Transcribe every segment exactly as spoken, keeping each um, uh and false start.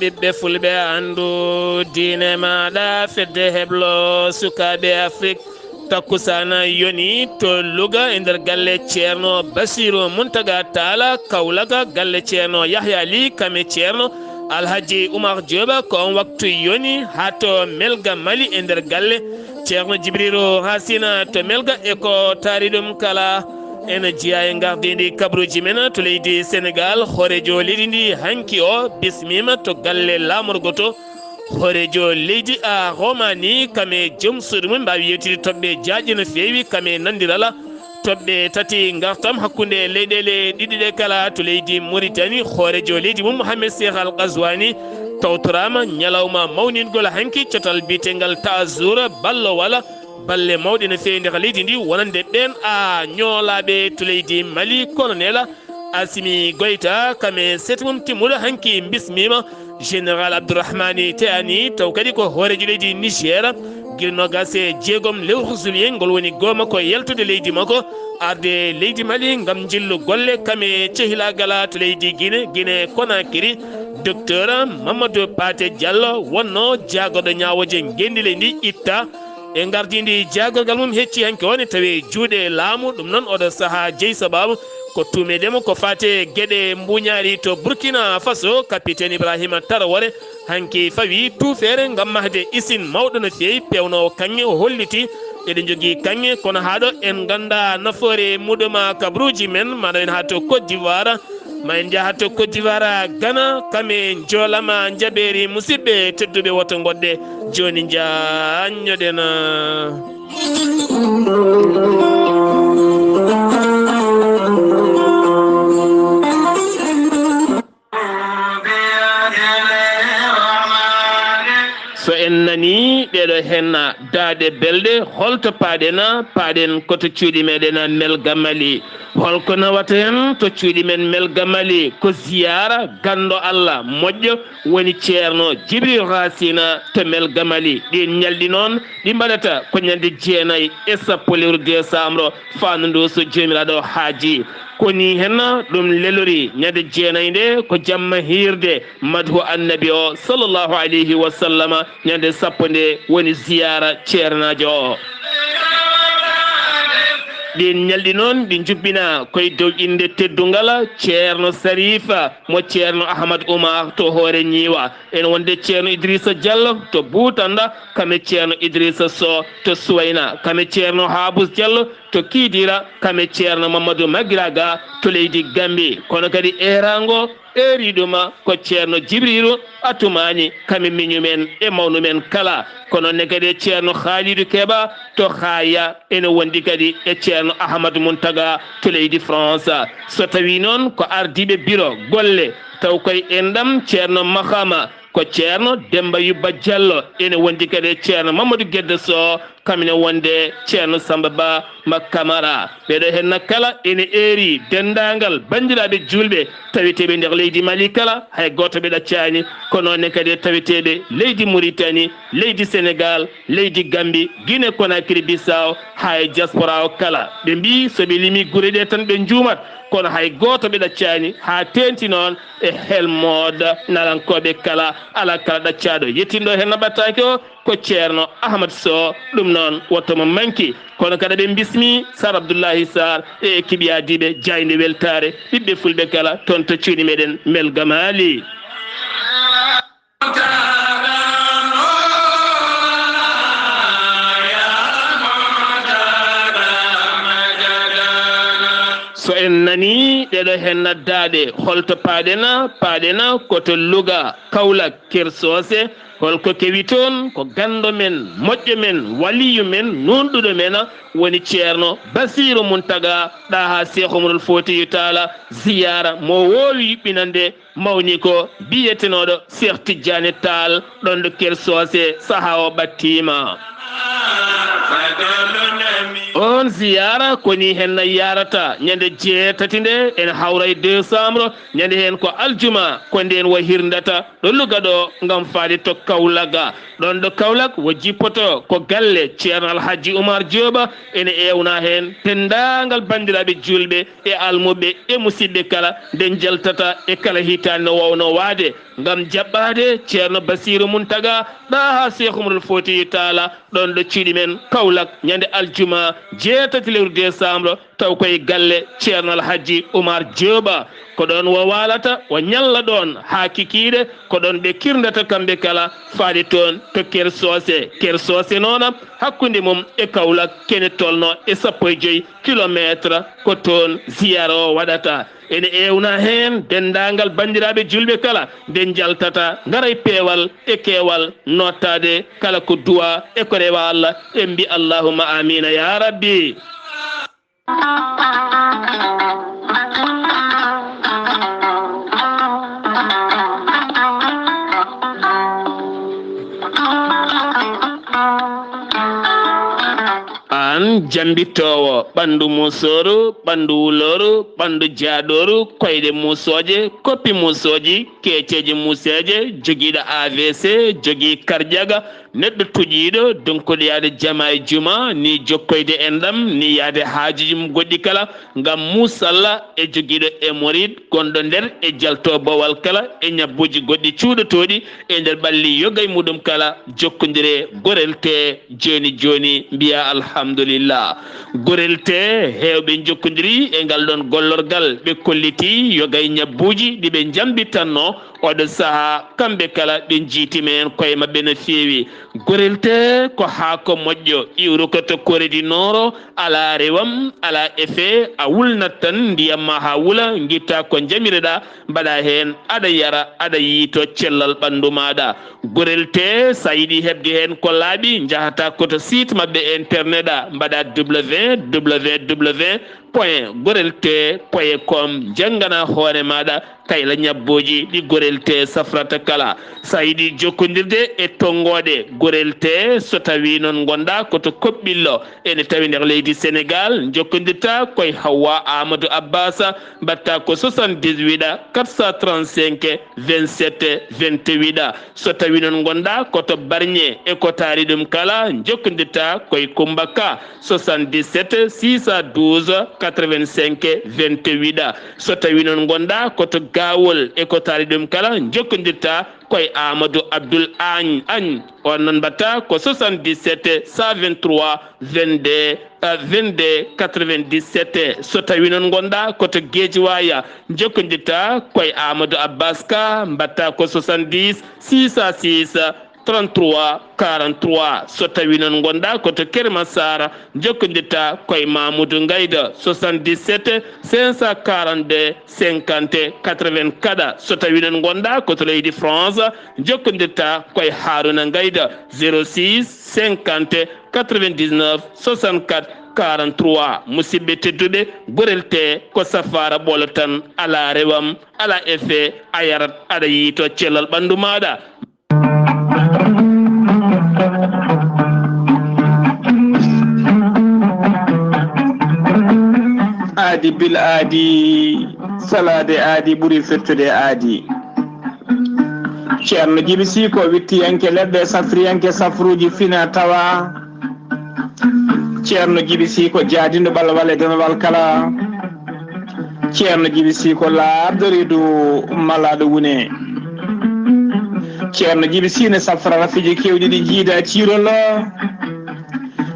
Ɓiɓɓe fulɓe, anndu diine maaɗa, fedde heblo sukaaɓe Afrik. Takkusaana yoni to Louga e nder galle Ceerno Basiru Muntaga Taala, Kawlaga galle Ceerno Yahya Li, kame Ceerno Alhaji Umar Jooba. Ko on waktu yoni haa to Melga Mali e nder galle Ceerno Jibrilu Hasina to Melga. E ko taari ɗum kala, ene jeyaa e ngardiindi kabaruuji men to leydi Senegaal. Hooreejo leydi ndi hanki o bismiima to galle laamorgo to. Hooreejo leydi a Romani kame joom suudu mum mbaawi yewtide toɓɓe jaajɗe no feewi kame nanndirala toɓɓe tati ngartam hakkunde leyɗeele ɗiɗi ɗe kala to leydi Mauritanie. Hooreejo leydi mum Mohamed Cheikh Al Ghazouani tawtoraama ñalawma mawningol hanki catal biyetengal Taazur ballo wala balle mawɗe no feewi nder leydi ndi wonande ɓeen a ñoolaaɓe to leydi Mali. Kolonel Assimi Goïta kame seeti mum timmuɗo hanki bismiima. Général Abdourahmani Teyani taw kadi ko hooreejo leydi Niger gila noogaas e jeegom lewru juillet ngol woni goo makko yaltude leydi makko arde leydi Mali ngam njillu golle kame cehilaagal to leydi Guinée, Guinée Conakry. Docteur Mamadou Pathé Diallo wonno jaagorɗo ñaawooje ngenndi leydi ndi itta e ngardiindi jaagorgal mum hecci hanki o ne tawi juuɗe laamu. Ɗum noon oɗo sahaa jeyi sabaabu ko tuumeede mo ko faati e geɗe mbuuñaari to Burkina Faso. Capitaine Ibrahima Traoré hanki fawi tuufeere ngam mahde isin mawɗo no feewi peewnoowo kaŋŋe. O holliti eɗen njogii kaŋŋe kono haa ɗo en nganndaa nafoore muɗum. Kabaruuji men maɗo en haa to Côte d'Ivoire. Ma en njaha to Côte d'Ivoire, Ghana, kame njoolama njaɓeeri. Musidɓe tedduɓe, woto ngoɗɗe jooni njaanñoɗen. So en nanii ɗeeɗo henna daaɗe belɗe, holto paaɗen? Paaɗen ko to cuuɗi meɗen Melga Mali. Holko nawata en to cuuɗi men Melga Mali? Ko ziyaara ganndo Allah moƴƴo woni Ceerno Jibril Rasina to Melga Mali. Ɗiin ñalɗi noon ɗi mbaɗata ko ñande jeenayi e sappo lewru décembre, faandu ndu so Joomiraaɗo haaji. Ko nii hen ɗum lelori. Ñande jeenayi nde ko jamma hiirde, madhu annabi o sallallahu alayhi wa sallama, ñande sappo nde woni ziyaara ceernaajo o. Ɗiin ñalɗi noon ɗi njubbina koye dow innde teddungal Ceerno Sarifa mo Ceerno Ahmad Oumar to Hoore Ñiiwa. Ene wonde Ceerno Idrissa Diallo to Buutanda, kame Ceerno Idrissa Sow to Suwayna, kame Ceerno Habous Diallo to Kidira, kame Ceerno Mamadou Magiraga to leydi Gambi. Kono kadi eeraango eeriiɗuma ko Ceerno Jibriilu Atumaani, kame miñumen e mawnumen kala. Kono ne kadi e Ceerno Khalidou Keba to Xaaya, ene wondi kadi e Ceerno Ahmad Muntaga to leydi France. So tawi noon ko ardiiɓe biro golle, taw koye enɗam Ceerno Mahama, ko Ceerno Demba Yubba Diallo, ene wondi kadi e Ceerno Mamadou Gedda Sow, kamine wonde Ceerno Samba Ba ma Kamara. Ɓeɗo henna kala ene eeri denndaangal banndiraaɓe juulɓe taweteeɓe nder leydi Mali kala, hay gooto ɓe ɗaccaani. Ko noon ne kadi e taweteeɓe leydi Mauritanie, leydi Sénégal, leydi Gambie, Guinée Conakry Bissau, haa e diaspora o kala. Ɓe mbii so ɓe limi gure ɗe tan ɓe njuumat, kono hay gooto ɓe ɗaccaani, haa teenti noon e helmooda nalankooɓe kala, alaa kala ɗaccaaɗo. Yettinɗo heen no ɓattaake o ko Ceerno Ahmad Sow. Ɗum noon, woto mo manki. Kono kadi ɓe mbismi Sar Abdoullahi Sar e équipe yaadiiɓe jaaynde weltaare, ɓiɓɓe fulɓe kala toon to cuuɗi meɗen Melga Mali. So en nanii ɗeɗo heen naddaaɗe, holto paaɗen? Paaɗen ko to Louga, Kaolack, Ker Soose. Holko kewi toon? Ko ganndo men, moƴƴo men, waliyu men, nuunɗuɗo men, woni Ceerno Basiiru Muntaga Ɗaha Seex Umarul Footiyu Taala. Ziyaara mo woowi yuɓɓinande mawni ko biyetenooɗo Seex Tijjaani Taal, ɗon ɗo Ker Soose, sahaa o ɓattiima. On ziyaara ko ni hen na yaarata. Ñande jeetati nde ene hawra e décembre, ñande heen ko aljuma, ko ndeen o hirndata ɗo Louga ɗo ngam faade to Kaolack. Ɗoon ɗo Kaolack o jippoto ko galle Ceerno Alhaji Oumar Diop, ene eewna heen denndaangal banndiraaɓe juulɓe e almuɓɓe e musiɓɓe kala, nde njaltata e kala hitaande no waawno waade. Ngam jaɓɓaade Ceerno Basiiru Muntaga Ɗaha Seeku Umar Fuutiyu Taala ɗoon ɗo cuuɗi men Kaolack ñande aljuma jeetati lewru décembre, taw koye galle Ceerno Alhaji Umar Jooba. Ko ɗoon o waalata, o ñalla ɗoon haa kikiiɗe, ko ɗoon ɓe kirndata kamɓe kala faade toon to Ker Soose. Ker Soose noon hakkunde mum e Kaolack kene tolno e sappo e joy kilometre, ko toon ziyaara o waɗata. Ene eewna heen denndaangal banndiraaɓe juulɓe kala, nde njaltata ngara e peewal e keewal, noottaade kala ko duwaa e ko rewaa Allah, en mbi allahumma amiina yaa rabbi. Aan jammbitoowo ɓanndu musooru, ɓanndu wulooru, ɓanndu jaaɗooru, koyɗe musooje, koppi musooji, keeceeje museeje, jogiiɗo A V C, jogii karjaga, neɗɗo tuƴiiɗo, donkuɗo yaade jama e juma, ni jokkoyde enɗam, ni yaade haajuuji mum goɗɗi kala, ngam muusalla e jogiiɗo hémorroïde gonɗo nder e jalto bowal kala e ñabbuuji goɗɗi cuuɗotooɗi e nder ɓalli yoga e muɗum kala, jokkondire Gorel Tee jooni jooni, mbiya alhamdulillah. Gorel Tee heewɓe njokkondiri e ngal ɗoon gollorgal, ɓe kolliti yoga e ñabbuuji ɗi ɓe njambitanno oɗo sahaa, kamɓe kala ɓe njiitima heen koye maɓɓe no feewi. Gorel Tee ko haako moƴƴo, iwrukoto Corée du Nord, alaa rewam, alaa effet, a wulnat tan ndiyam ma haa wula, ngitta ko njamireɗaa, mbaɗa heen, aɗa yara, aɗa yiyto cellal ɓanndu maaɗa. Gorel Tee, so a yiɗi heɓde heen ko laaɓi, njahata ko to site maɓɓe internet a, mbaɗa www point gorel tee point com, njanngana hoore maaɗa kayla ñabbuuji ɗi Gorel Tee safrata kala. So a yiɗi jokkondirde e tonngooɗe Gorel Tee, so tawii noon ngonɗaa ko to Koɓɓillo, ene tawi nder leydi Senegaal, njokkondirta koye Hawwa Amadou Abbas, mbaɗta ko soixante-dix-huit quatre cent trente-cinq vingt-sept vingt-huit. So tawii noon ngonɗaa ko to Barñe e ko taari ɗum kala, njokkondirta koye Kummba Ka, soixante-dix-sept six cent douze quatre-vingt-cinq vingt-huit. So tawii noon ngonɗaa ko to Gaawol e ko taari ɗum kala, njokkondirta koye Amadou Abdoul Agne, Agne. On noon mbaɗta ko soixante-dix-sept cent vingt-trois vingt-deux, euh, vingt-deux quatre-vingt-dix-sept. So tawii noon ngonɗaa ko to Guédiawaye, njokkondirta koye Amadou Abbas Ka, mbaɗta ko soixante-dix six cent six trente-trois quarante-trois. So tawii noon ngonɗaa ko to Keur Massar, njokkondirta koye Mamoudou Ngayda, soixante-dix-sept cinq cent quarante-deux cinquante quatre-vingt-quatre. So tawii noon ngonɗaa ko to leydi France, njokkondirta koye Harouna Ngayda, zéro six cinquante quatre-vingt-dix-neuf soixante-quatre quarante-trois. Musidɓe tedduɓe, Gorel Tee ko safaara ɓolo tan, alaa rewam, alaa effet, a yarat, aɗa yiyto cellal ɓanndu maaɗa. Aadi bil aadi, salaade aadi ɓuri firtude aadi. Ceerno Jibi Sii ko wittiyanke leɗɗe, safriyanke safruuji fina tawa. Ceerno Jibi Sii ko jaadinɗo ɓalwal e denowal kala. Ceerno Jibi Sii ko laaɓɗo reedu malaaɗo wune. Ceerno Jibi Sii ne safra rafiiji keewɗi ɗi jiida ciirol.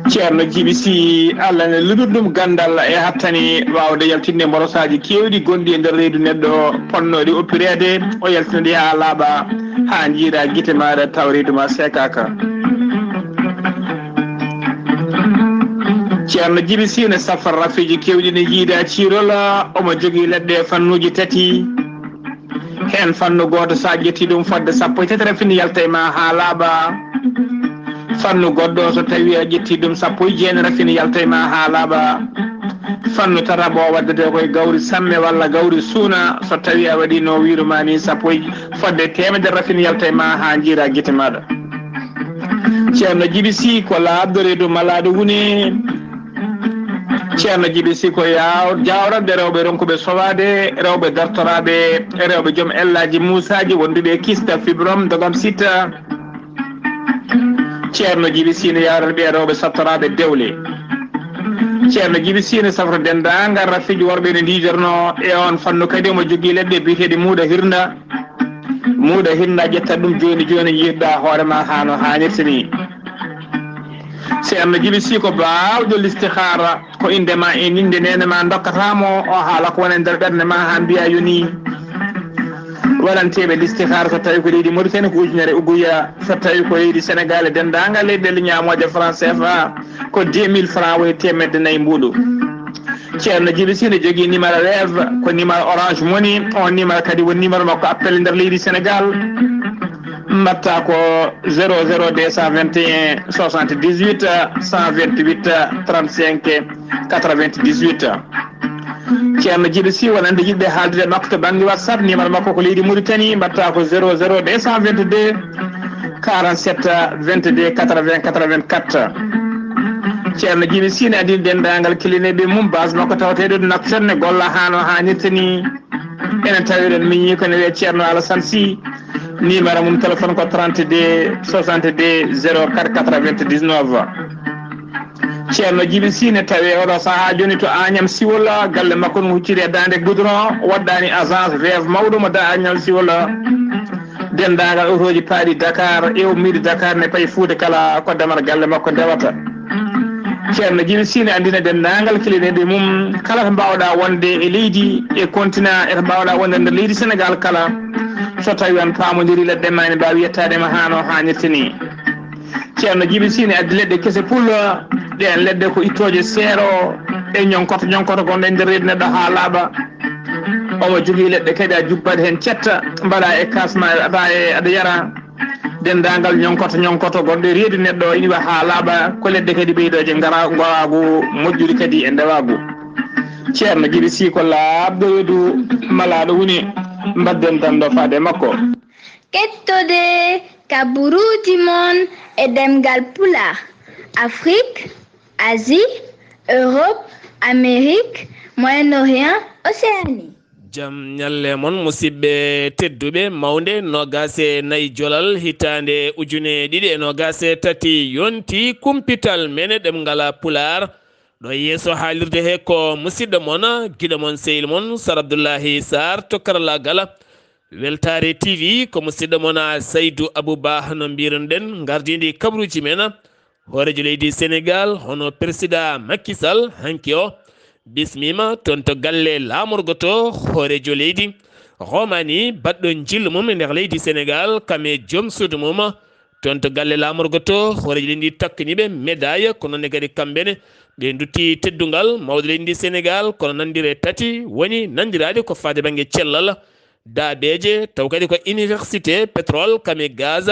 Ceerno Jibi Sii, Allah ne luɗuɗ ɗum ganndal e hattani waawde yaltinde mborosaaji keewɗi gonɗi e nder reedu neɗɗo, ponnooɗi oppireede, o yaltina ɗi haa laaɓa, haa njiira gite maaɗa taw reedu ma seekaaka. Ceerno Jibi Sii ne safra rafiiji keewɗi ne jiida ciirol, omo jogii leɗɗe fannuuji tati. Heen fannu gooto, so a ƴetti ɗum fodde sappo e tati, rafini yalta e ma haa laaɓa. Fannu goɗɗo, so tawi a ƴetti ɗum sappo e jeenayi, rafini yalta e ma haa laaɓa. Fannu tataɓo, waddete koye gawri samme walla gawri suuna, so tawi a waɗi no wiiru ma ni, sappo e, fodde teemedere, rafini yalta e ma haa njiira gite maaɗa. Ceerno Jibi Sii ko laaɓɗo reedu malaaɗo wune. Ceerno Jibi Siko Yaaw, jawranɓe rewɓe ronkuɓe sowaade, rewɓe dartoraaɓe, rewɓe joom ellaaji muusaaji wonduɓe e kista, fibrom, dogam sita. Ceerno Jibi Sine yawranɓe rewɓe sattoraaɓe dewle. Ceerno Jibi Sine safra denndaangal rafiiji worɓe ene ndiidarnoo e oon fannu kadi. Omo jogii leɗɗe biyeteeɗe muuɗa hirnda. Muuɗa hirnda, ƴetta ɗum jooni jooni, njiyɗa hoore ma haa no haanirta ni. Ceerno Jibi Siko baawɗo listihaara. Ko innde ma e innde neene ma ndokkata mo, o haala ko woni e nder ɓernde ma haa mbiya yoni. Waɗanteeɓe listihaara, so tawi ko leydi Mauritanie ko ujunere uguya, so tawi ko leydi Sénégal e denndaangal leyɗeele ñaamooje franc C F A ko deux mille francs, woni teemedde nayi mbuuɗu. Ceerno Jibi Sine jogii numéro Wave, ko numéro Orange Money, on numéro kadi woni numéro makko appel nder leydi Sénégal. Mbatta ko zéro zéro deux cent vingt et un soixante-dix-huit cent vingt-huit trente-cinq quatre-vingt-dix-huit. Ceerno Jibi Sine, wonande yiɗɓe haaldude e makko to bannge WhatsApp, numéro makko ko leydi Mauritanie, mbatta ko zéro zéro deux cent vingt-deux quarante-sept vingt-deux quatre-vingts quatre-vingt-quatre. Ceerno Jibi Sine addii denndaangal kilineeɓe mum, base makko tawateeɗo Nouakchott, ne golla haa no haanirta ni. Ene tawiren miñi ko ne wiyee Ceerno Alassane Sy. Numéro mum téléphone ko trente-deux soixante-deux zéro quatre quatre-vingt-dix-neuf. Ceerno Jibi Sine tawi oɗo sahaa jooni to Agnam Siwol, galle makko no hucciri e daande goudron, waɗɗaani agence Wave mawɗo mo da Agnam Siwol. Denndaangal otooji paaɗi Dakar e ummiiɗi Dakar ne payi Fuuta kala ko damal galle makko ndewata. Ceerno Jibi Sine anndina denndaangal kilineeɓe mum kala to mbaawɗa wonde e leydi, e continent, e to mbaawɗa wonde nder leydi Sénégal kala. So tawi on paamondiri leɗɗe ma, ene mbaawi yettaade ma haa no haanirta ni. Ceerno Jibi Sine addi leɗɗe kese pul, ɗeen leɗɗe ko ittooje seero e ñonkoto ñonkoto gonɗe e nder reedu neɗɗo haa laaɓa. Omo jogii leɗɗe kadi a jubbat heen cetta, mbaɗa e kaas ma, aɗa, e, aɗa yara. Denndaangal ñonkoto ñonkoto gonɗe reedu neɗɗo ina iwa haa laaɓa, ko leɗɗe kadi ɓeydooje ngara-, ngoraagu, moƴƴude kadi e ndewaagu. Ceerno Jibi Siko laaɓɗo weedu malaaɗo woni, mbadden danndo faade makko. Kettode kaburuuji mon e ɗemngal Pulaar, Afrik, Asie, Europe, Amérique, Moyen-Orient, Océanie. Jam ñalle mon, musidɓe tedduɓe, mawnde noogaas e nayi jolal hitaande ujune ɗiɗi e noogaas e tati yonti kumpital men e ɗemngal Pulaar. Ɗo yeeso haalirde he ko musidɗo mon, giɗo mon, sehil mon, Sar Abdullahi Sarr to karallaagal. Weltaare T V ko musidɗo mon Saydu Abu Ba, no mbiirunoɗen, ngardiindi kabaruuji men. Hooreejo leydi Sénégal, hono Président Macky Sall, hanki o bismiima toon to galle laamorgo to hooreejo leydi. Homaani baɗɗo njillu mum e nder leydi Sénégal, kam e joom suudu mum, toon to galle laamorgo to hooreejo leydi ndi, takkani ɓe médaille, ko noon ne kadi kamɓe ne ɓe ndutti teddungal mawɗo leydi ndi Sénégal, kono nanndire tati woni nanndiraade ko faade bannge cellal. Daabeeje, taw kadi ko Université Pétrole kam e Gaz,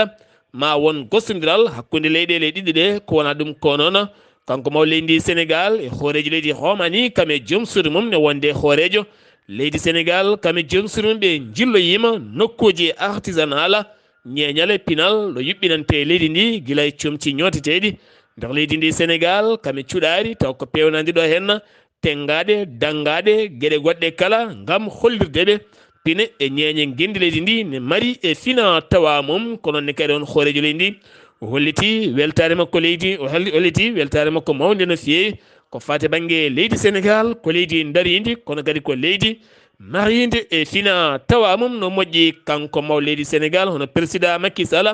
ma won gostondiral hakkunde leyɗeele ɗiɗi ɗe, ko wona ɗum ko noon, kanko mawɗo leydi ndi Sénégal e hooreejo leydi Homaani kam e joom suudu mum ne wonde hooreejo leydi Sénégal kam e joom suudu mum, ɓe njilloyiima nokkuuji artisanal, ñeeñal e pinal ɗo yuɓɓinante leydi ndi gila e comci ñooteteeɗi nder leydi ndi Sénégal kam e cuɗaari, taw ko peewnandi ɗo heen tenngaade, danngaade geɗe goɗɗe kala ngam hollirde ɓe pine e ñeeñe ngenndi leydi ndi ne mari e fina tawa mum. Ko noon ne kadi on hooreejo leydi ndi o holliti weltaare makko leydi, o holli-, holliti weltaare makko mawnde no feewi ko faati bannge leydi Sénégal, ko leydi ndariindi, kono kadi ko leydi mariindi e fina tawa mum no moƴƴi. Kanko maw leydi Sénégal, hono Président Macky Sall,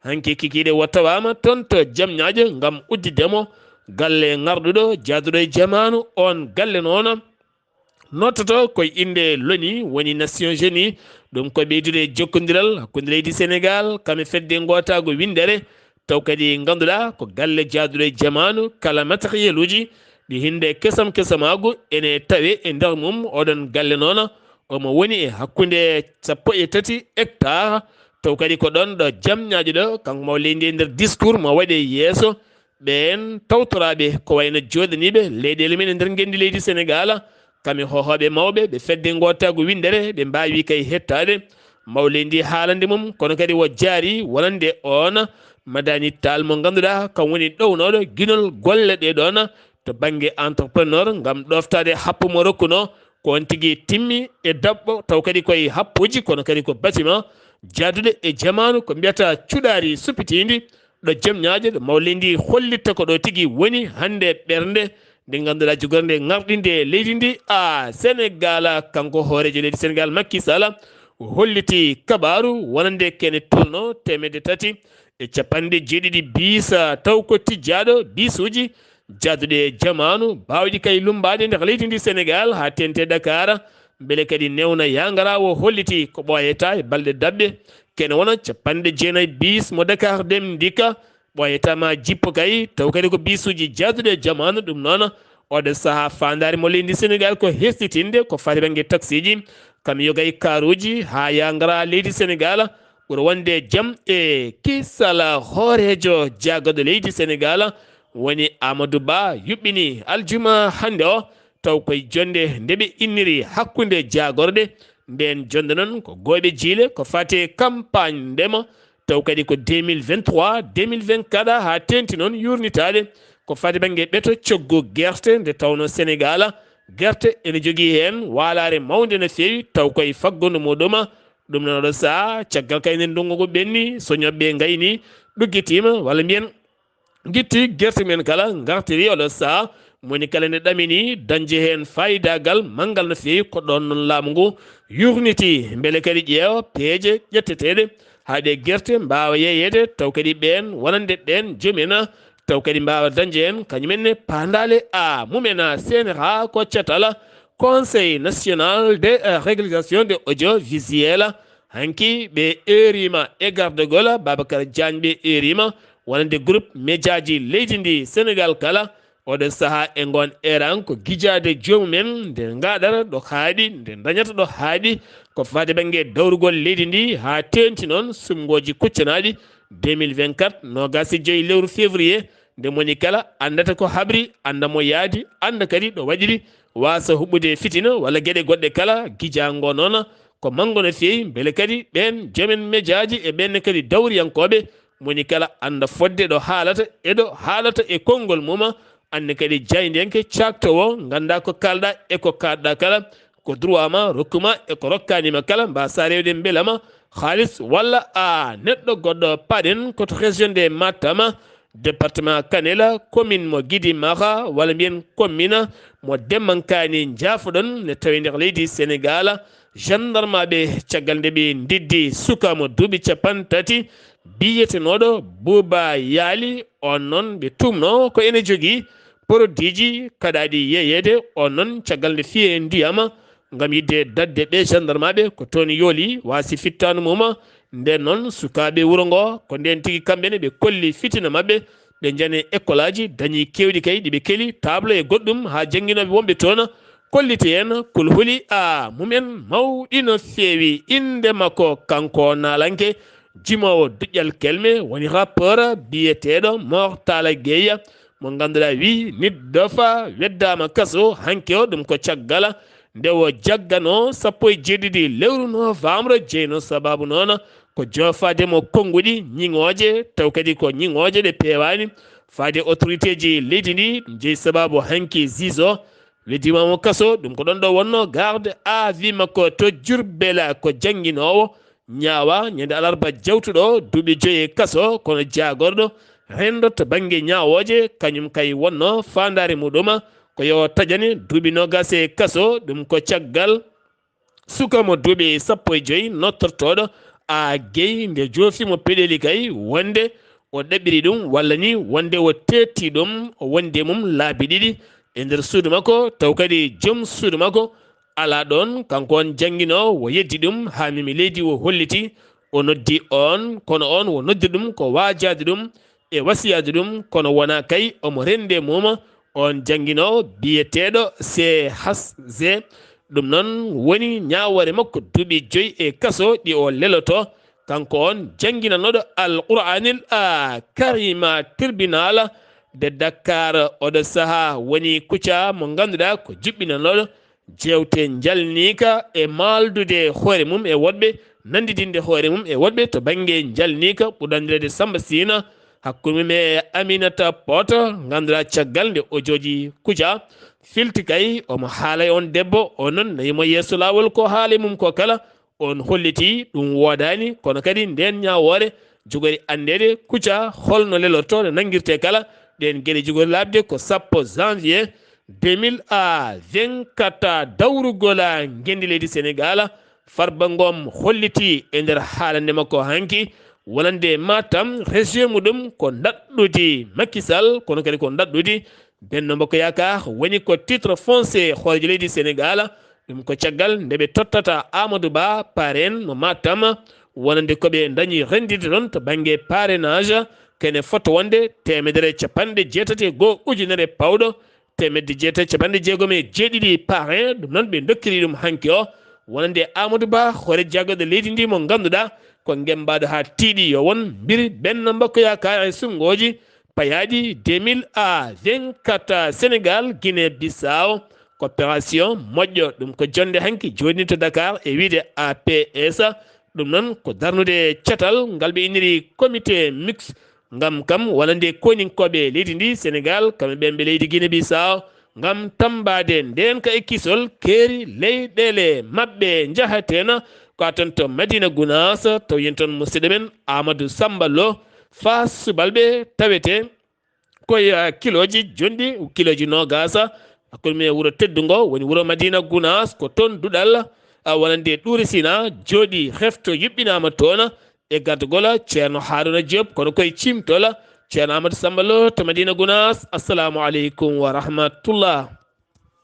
hanki kikiiɗe o tawaama toon to Jamñaajo ngam udditde mo galle ŋarɗuɗo, jaaduɗo e jamaanu. Oon galle noon noddoto ko e innde l'ONU, woni Nations Unies, ɗum ko ɓeydude jokkondiral hakkunde leydi Sénégal kam e fedde ngootaagu winndere, taw kadi ngannduɗaa ko galle jaaduɗo e jamaanu, kala matériel uji ɗi hinde kesam kesamaagu ene tawe e nder mum. Oɗon galle noon omo woni e hakkunde sappo e tati hectare, taw kadi ko ɗon ɗo Jamñaajo ɗo, kanko maw leydi e nder discours mo waɗi e yeeso ɓeen tawtoraaɓe ko wayno jooɗaniiɓe leyɗeele men e nder ngenndi leydi Sénégal, kam e hohooɓe mawɓe ɓe fedde ngootaagu winndere, ɓe mbaawi kay hettaade maw leydi ndi haalande mum, kono kadi o jaari wonande oon Madani Tall mo ngannduɗaa kam woni ɗownooɗo ginol golle ɗee ɗoon, to bannge entrepreneur ngam ɗoftaade happu mo rokkuno, ko on tigi timmi e daɓɓo, taw kadi koye happuuji, kono kadi ko bâtiment jaaduɗe e jamaanu, ko mbiyata cuɗaari suppitiindi, ɗo jom ñaajo, ɗo mawlidi hollitta ko ɗo tigi woni hannde ɓernde nde ngannduɗaa jogorde ngarɗinde leydi ndi. A Senegal, kanko hooreejo leydi Senegal, Macky Sall, o holliti kabaaru wonande kene tolno teemedde tati e capanɗe jeeɗiɗi biis, taw ko tijjaaɗo biisuuji jaaduɗe e jamaanu, baawɗi kay lummbaade nder leydi ndi Senegal haa teeŋti Dakar. Mbele kadi newna yangara o holliti ko ɓooyata e balɗe daɓɓe kene wona capanɗe jeenayi biis mo Dakar Dem Dikk ɓooyata ma jippo kay, taw kadi ko biisuuji jaaduɗe e jamaanu. Ɗum noon, oɗo sahaa faandaare mo leydi Senegal ko hesɗitinde ko fati bannge taksiiji, kam yogay kaaruuji haa yangara leydi Senegal ɓura wonde jam e kisal. Hooreejo jaagorɗo leydi Senegal woni Amadou Ba yuɓɓini aljuma hannde o, taw koye jonnde nde ɓe inniri hakkunde jaagorɗe. Ndeen jonnde noon ko gooyɓe jiile ko fati e campagne ndema, taw kadi ko deux mille vingt-trois, deux mille vingt-quatre haa teeŋti noon yuurnitaade ko fati bannge ɓeto coggu gerte, nde tawnoo Senegal gerte ene jogii heen waalaare mawnde no feewi, taw koye faggudu muɗum. Ɗum noon oɗo sahaa, caggal kay nde ndunngu ngu ɓenni, soñooɓe ɓe ngayni, ɗuggitiima, walla mbiyen ngitti gerte men kala, ngartiri oɗo sahaa, moni kala nde ɗamini dañde heen faayidaagal manngal no feewi, ko ɗoon noon laamu ngu yuurniti, mbele kadi ƴeewa peeje ƴetteteeɗe haa ɗe gerte mbaawa yeeyeede, taw kadi ɓeen wonande ɓeen joom en, taw kadi mbaawa dañde heen kañum en ne paandaale a mumen. A C N R A ko catal Conseil National de Régulation de Audiovisuel. Hanki ɓe eeriima e gardagol, Babacar Diagne ɓe eeriima wonande groupe médiaji leydi ndi Senegal kala. Oɗo sahaa e ngoon eeran ko gijaade joomum en nde ngaɗata ɗo haaɗi, nde dañata ɗo haaɗi, ko fati bannge dawrugol leydi ndi haa teeŋti noon suɓngooji kuccanaaɗi deux mille vingt-quatre, noogaas e joy lewru février, nde moni kala anndata ko habri, annda mo yaadi, annda kadi ɗo waɗiri, waasa huɓɓude fitina walla geɗe goɗɗe kala gijaango noon. Ko manngo no feewi, mbele kadi ɓeen joom en médiaji e ɓeen kadi dawriyankooɓe, moni kala annda fodde ɗo haalata e ɗo haalata e konngol mum, annda kadi jaayndiyanke caaktowo, ngannda ko kaalɗa e ko kaaɗɗa kala, ko droit ma, rokku ma e ko rokkaani ma kala, mbasa rewde mbela ma haalis walla a neɗɗo goɗɗo. Paɗen ko to région de Matam, département Kanel, commune mo Gidi Maxa, walla mbiyen commune mo Demmankani, njaafoɗon ne tawi nder leydi Senegal. Gendarmeɓe, caggal nde ɓe ndiddi suka mo duuɓi capanɗe tati, biyetenooɗo Buuba Yaali, on noon ɓe tumno ko ene jogii produitji kaɗaaɗi yeeyeede, on noon caggal nde fiye ndiyam ngam yiɗde daɗde ɓe gendarmeɓe ko toon yooli waasi fittaandu mum. Nden noon sukaaɓe wuro ngo ko ndeen tigi kamɓe ne ɓe kolli fitina maɓɓe, ɓe njani école aji dañi keewɗi kay ɗi ɓe keli, tableau e goɗɗum, haa jannginooɓe wonɓe toon kolliti en kulhuli a mumen mawɗi no feewi. Innde makko kanko naalanke jimoowo duƴƴal kelme woni rappeur biyeteeɗo Mor Talla Gueye, mo ngannduɗaa wi nit dofa weddaama kaso hanki o, ɗum ko caggal nde o jaggano sappo e jeeɗiɗi lewru novembre, jeyno sababu noon ko joofaade mo konnguɗi ñiŋooje, taw kadi ko ñiŋooje ɗe peewaani faade autorité ji leydi ndi. Ɗum jeyi sababu hanki juge o weddiima mo kaso, ɗum ko ɗoon ɗo wonno garde à vue makko to Diourbel. Ko jannginoowo ñaawa ñande alarba jawtuɗo duuɓi joyi e kaso, kono jaagorɗo renndo to bannge ñaawooje, kañum kay wonno faandaare muɗum ko yo taƴane duuɓi noogaas e kaso. Ɗum ko caggal suka mo duuɓi sappo e joyi nottortooɗo a gey nde joofi mo peɗeli kay wonde o ɗaɓɓiri ɗum walla ni wonde o teetti ɗum, o wondi e mum laabi ɗiɗi e nder suudu makko, taw kadi joom suudu makko alaa ɗoon. Kanko on jannginoowo o yeddi ɗum haa memi leydi, o holliti, o noddi oon, kono oon o noddi ɗum ko waajaade ɗum e wasiyaade ɗum, kono wonaa kay omo renndi e mum. Oon jannginoowo biyeteeɗo C H Z, ɗum noon woni ñaawoore makko duuɓi joyi e kaso ɗi o leloto. Kanko on jannginanooɗo Alqur'aanil a Karima tribunal de Dakar, oɗo sahaa woni kucca mo ngannduɗaa ko juɓɓinanooɗo jeewte njalniika e maaldude hoore mum e woɗɓe, nanndidinde hoore mum e woɗɓe to bannge njalniika, ɓurɗo anndireede Samba Sina. hakkunde mum e Aminata Poto, ngannduɗaa caggal nde o jooɗi Kuca, filti kay omo haala e on debbo, o noon nayimo yeeso laawol ko haala e mum ko kala, on holliti ɗum woodaani, kono kadi ndeen ñaawoore jogori anndeede Kuca holno lelorto, no nanngirte kala, ɗeen geɗe jogori laaɓde ko sappo janvier deux mille vingt-quatre, dawrugol ngenndi leydi Senegaal, Farba Ngom holliti e nder haalande makko hanki wonande Matam, région muɗum ko ndaɗɗudi Macky Sall, kono kadi ko ndaɗɗudi Benno Bokk Yaakaar, woni ko titre foncier hooreejo leydi Senegaal. Ɗum ko caggal nde ɓe tottata Amadou Ba parrain mo Matam, wonande ko ɓe ndañi renndirde ɗon to bannge parrainage, kene foti wonde teemedere e capanɗe jeetati e goo ujunere pawɗo, teemedde jeetati e capanɗe jeegom e jeeɗiɗi parrain. Ɗum noon ɓe ndokkiri ɗum hanki o, wonande Amadou Ba, hoore jagorɗe leydi ndi mo ngannduɗaa ko ngemmbaɗo haa tiiɗi, yo won mbiri Benno Bokk Yaakaar e sunngooji payaaɗi deux mille vingt-quatre. Sénégal, Guinée Bissau, coopération moƴƴo, ɗum ko jonnde hanki jooɗii to Dakar e wiyde A P S. Ɗum noon ko darnude catal ngal ɓe inniri comité mixte, ngam kam wonande koninkooɓe leydi ndi Senegaal, kamɓe ɓen ɓe leydi Guinée Bissau, ngam tammbaade ndeenka e kisol keeri leyɗeele maɓɓe. Njahaten ko a ton to Madina Gunaas, taw yen toon musidɗo men Amadou Samba Lo, Faas Subalɓe tawete koye, ah, kilooji jonɗi, kilooji noogaas, hakkunde mum e wuro teddungo, woni wuro Madina Gunaas, ko toon duɗal, ah, wonande Ɗuuri Sina jooɗi, hefto yuɓɓinaama toon e gardagol Ceerno Haruna Diop, kono koye ciimtol Ceerno Amadou Samba Lo to Madina Gunaas. Assalamu aleykum wa rahmatullah.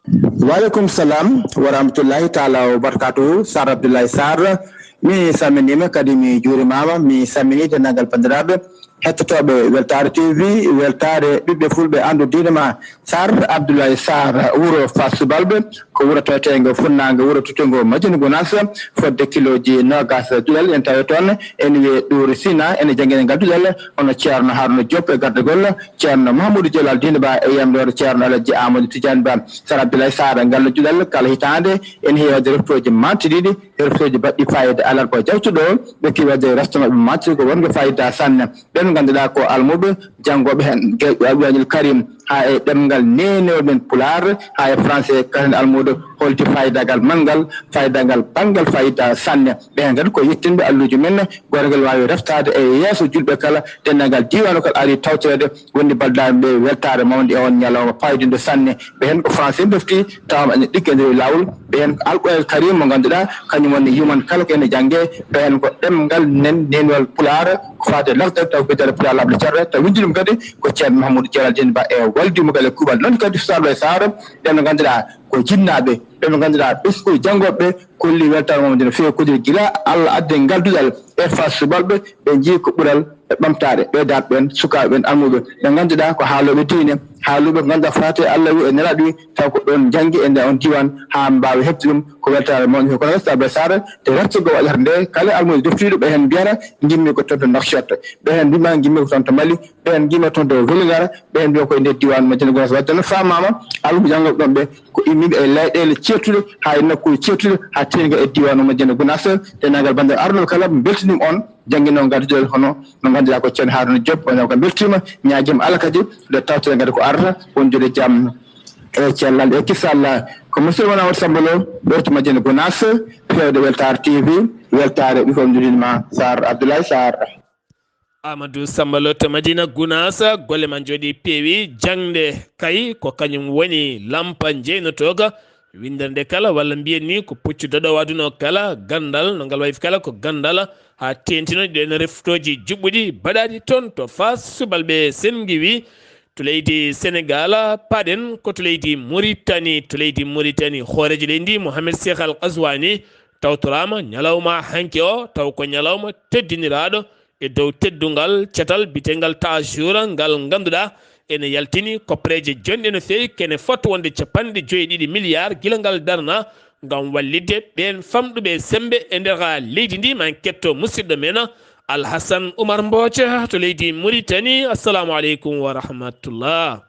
Waaleykum salam wa rahmatullahi taala wa barakatuhu. Sar Abdoulaye Sarr, mi salminiima, kadi mi juurimaama, mi salminii denndaangal banndiraaɓe hettotooɓe Weltaare T V, Weltaare ɓiɓɓe fulɓe, anndu diine ma. Sar Abdoulaye Sarr, wuro Faas Subalɓe, ko wuro taweteengo funnaango wuro tuttungo Madina Gunaas, fodde kilooji noogaas duɗal, en tawi toon ene wiyee Ɗuuri Sina, ene janngina ngal duɗal, hono Ceerno Haruna Diop e gardagol Ceerno Mahamoudou Jalal Dine Ba e yamroore Ceerno Alaji Amadou Tidiane Ba. Sar Abdoulaye Sarr, ngal duɗal kala hitaande ene heewi waɗde reftooji mantidiiɗi, reftooji baɗɗi fayida. Alarba jawtuɗo o, ɓe keewi waɗde refto maɓɓe mantidiiɗo ko wonde fayida sanne. Ɓen ngannduɗaa ko almuɓe, janngooɓe heen, ge-, Abdou Aziz Karim, haa e ɗemngal neenewol men Pulaar, haa e français, kasen almuudo holti faydagal manngal, faydagal banngal fayda sanne. Ɓe heen kadi ko yettinɓe alluuji men, goongal waawi reftaade e yeeso julɓe kala, denndaangal diiwaan o kala ari tawtoreede, wonde baldaani ɓe weltaare mawnde e on ñalawma paydunde sanne. Ɓe heen ko français ndofti, tawa ene ɗigga e nder laawol. Ɓe heen ko Alquraan Karim mo ngannduɗaa, kañum woni yuman kala ko ene jannge. Ɓe heen ko ɗemngal nen, neenwal Pulaar, ko faati e lafdere taw ko wiɗeede Pulaar laaɓɗo ceerno, taw winndi ɗum kadi ko Ceerno Mahamoudou Jalal Dine Ba e waldi mo kala e kuuɓal. Noon kadi Sarɓe Sarr, ɓen ɓe ngannduɗaa ko jinnaaɓe, ɓen ɓe ngannduɗaa ɓesngu janngooɓe ɓe, kolli weltaare mum ene feewi koɗi gila Allah addi ngal duɗal e Faas Subalɓe, ɓe njii ko ɓural e ɓamtaare, ɓe daat ɓen, sukaaɓe ɓen, almuɓe ɓe ngannduɗaa ko haalooɓe diine, haalooɓe ko ngannduɗaa faati e Allah wi e Nelaaɗo wi, taw ko ɗoon njanngi e nder on diiwaan haa mbaawi heɓde ɗum, ko weltaare mawɗo. Kono Sarɓe Sarr, te refte goo waɗata nde, kala almuɓe deftiiɗo ɓe heen mbiyata, ngimmi ko toon to Nouakchott, ɓe heen mbima ngimmi ko toon to Mali, ɓe heen ngimmi toon to Vélingara, ɓe heen mbiya ko e nder diiwaan Madina Gunaas. Wadde noon faamaama, almuɓe janngooɓe ɗoon ɓe ko immiiɓe e leyɗeele ceertuɗe, haa e nokkuuji ceertuɗe, haa teeŋa e diiwaan o Madina Gunaas. Denndaangal banndiraaɓe arnooɓe kala, mbeltaniima on, jannginooɓe ngal duɗal hono no ngannduɗaa ko Ceerno Haruna Diop, wonaa ko mbeltiima, ñaagiima Allah kadi nde tawtoreede ngati ko arata, wondude jam e cellal e kisal. Ko musidɗo mon Amadou Samba Lo, ɗo to Madina Gunaas, feewde Weltaare T V, weltaare ɓikkoy nduɗin ma Sarr Abdoulaye Sarr. Amadou Samba Lo to Madina Gunaas, golle ma njooɗi peewi, jaŋde kay ko kañum woni lampa njeynotooga, winndere nde kala, walla mbiyen ni ko puccu doɗoowo aduna o kala, ganndal, no ngal wayi kala ko ganndal, haa teeŋtino ɗeen reftooji juɓɓuɗi baɗaaɗi toon to Faas. Subalɓe, sen ngiwii to leydi Senegaal, paɗen ko to leydi Muritani. To leydi Muritani, hooreejo leydi ndi, Mohamed Cheikh Al Ghazouani, tawtoraama ñalawma hanki o, taw ko ñalawma teddiniraaɗo e dow teddungal catal biyeteengal Taashuura, ngal ngannduɗaa ene yaltini koppareeje jonɗe no feewi, kene foti wonde capanɗe joy e ɗiɗi milliards gila ngal darna ngam wallitde ɓeen famɗuɓe semmbe e nder leydi ndi. Ma en ketto musidɗo men Alhasan Umar Mbooca to leydi Muritani. Assalamu aleykum wa rahmatullah.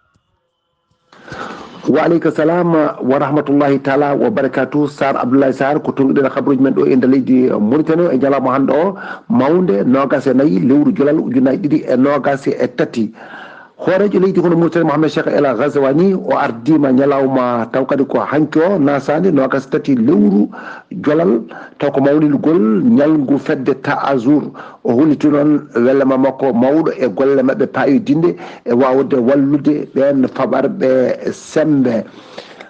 Wa aleyka salam wa rahmatullahi taala wa barakatuh. Sar Abdoulaye Sar, ko tongiɗen habaruji men ɗo e nder leydi Mauritanie e ñalawma hannde o mawnde, noogas e nayi lewru jolal ujunnaji ɗiɗi e noogas e tati. Hooreejo leydi hono Mauritanie, Mohamed Cheikh El Ghazawani, o ardima ñalawma taw kadi ko hanki o, nasande noogas e tati lewru jolal, taw ko mawningol ñalngu fedde Ta'azur. O holliti noon welema makko mawɗo e golle maɓɓe paayodinɗe e waawde wallude ɓeen faɓarɓe semmbe.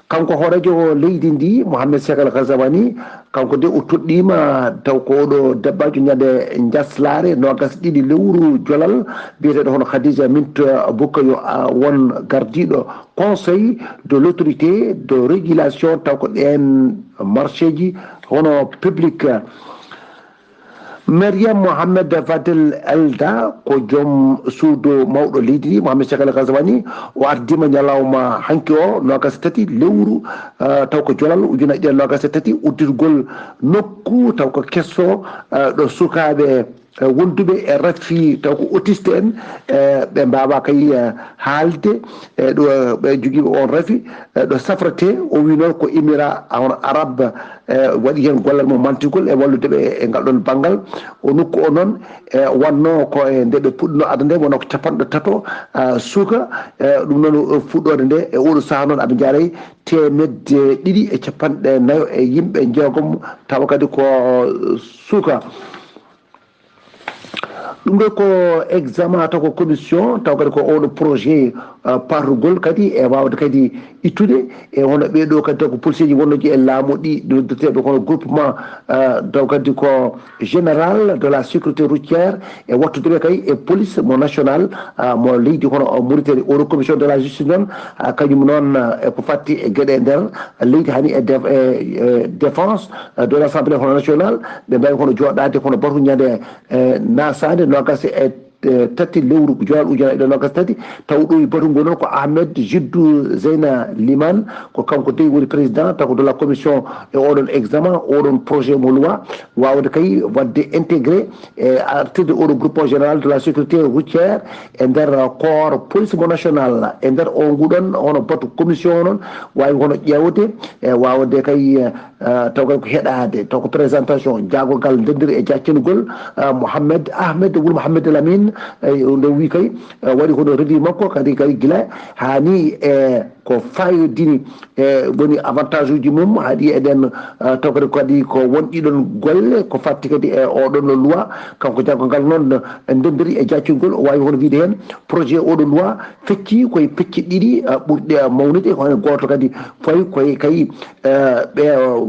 Kanko hooreejo leydi ndi, Mohamed Cheikh El Ghazawani, kanko de o toɗɗiima taw ko oɗo debbajo ñande jaslaare noogas ɗiɗi lewru jolal, biyeteeɗo hono Khadija Mint Bukayo, a, won gardiiɗo Conseil de l'autorité de régulation taw ko ɗeen marché ji hono public. Mariam Mohamed Fadel Elda ko joom suudu mawɗo leydi ndi, Mohamed Cheikh El Ghazawani, o ardima ñalawma hanki o, noogas e tati lewru, eh, taw ko jolal ujunnaji ɗiɗi e noogas e tati, uddirgol nokku taw ko keso, eh, ɗo sukaaɓe, eh, wonduɓe e rafi taw ko autiste en, eh, ɓe mbawa kay, eh, haalde, eh, ɗo ɓe jogiiɓe on rafi, eh, ɗo safrete, o wi noon ko Émirats, a, hono Arab, eh, waɗi heen gollal mum mantigol e wallude ɓe e ngal ɗon banngal. O nokku o noon, eh, wonno ko e nde ɓe puɗɗino adda nde, wonno ko capanɗe tato, ah, suka, eh, ɗum noon o fuɗɗoode nde, e oɗo saha noon aɓe njaray teemedde ɗiɗi e capanɗe nayo e yimɓe jeegom, tawa kadi ko suka. Ɗum ɗo ko examen taw ko commission, taw kadi ko oɗo projet, uh, parrugol kadi e wawde kadi ittude e hono ɓeɗo kadi taw ko policier ji wonnoji e laamu ɗi noddirteɓe kono groupement, uh, taw kadi ko général de la sécurité routière e wattudeɓe kay e police mo national, uh, mo leydi hono Mauritanie. Oɗo commission de la justice noon, uh, kañum noon, uh, e ko fatti e gueɗe e nder leydi hani e def-, e, e défense, uh, de l'Assemblée hono nationale, ɓe mbawi hono joɗade kono batu ñande, eh, nasande noogas e, eh, tati lewru jolal ujunnaji ɗiɗi e noogas e tati, taw ɗo e batugol noon ko Ahmed Jiddu Zeyna Liman, ko kanko dey woni président taw ko de la commission e oɗon examen, oɗon projet mo loi, wawde kay wadde intégré e artirde oɗo groupement général de la sécurité routière e nder corps police mo national e nder o nguɗon hono batu commission o noon wawi hono ƴeewde e wawde kay, eh, ah, taw kadi ko heɗade, taw ko présentation, jaagogal ndenndiri e jaccingol, ah, Mohamed Ahmed Wul Mohamed Lamine, eh, nde wi kay, eh, waɗi kono revue makko kadi kadi gila hani e ko fayodini e woni avantage uji mum, haɗi eɗen, ah, taw kadi kadi ko won ɗiɗon golle ko fatti kadi e oɗon loi, kanko jaagogal noon ndenndiri e jaccingol, o wawi hono wiide heen projet oɗo loi fecci koye pecce ɗiɗi, ah, ɓurɗe, ah, mawnude, ko heen gooto kadi fawi koye kay, eh, ɓe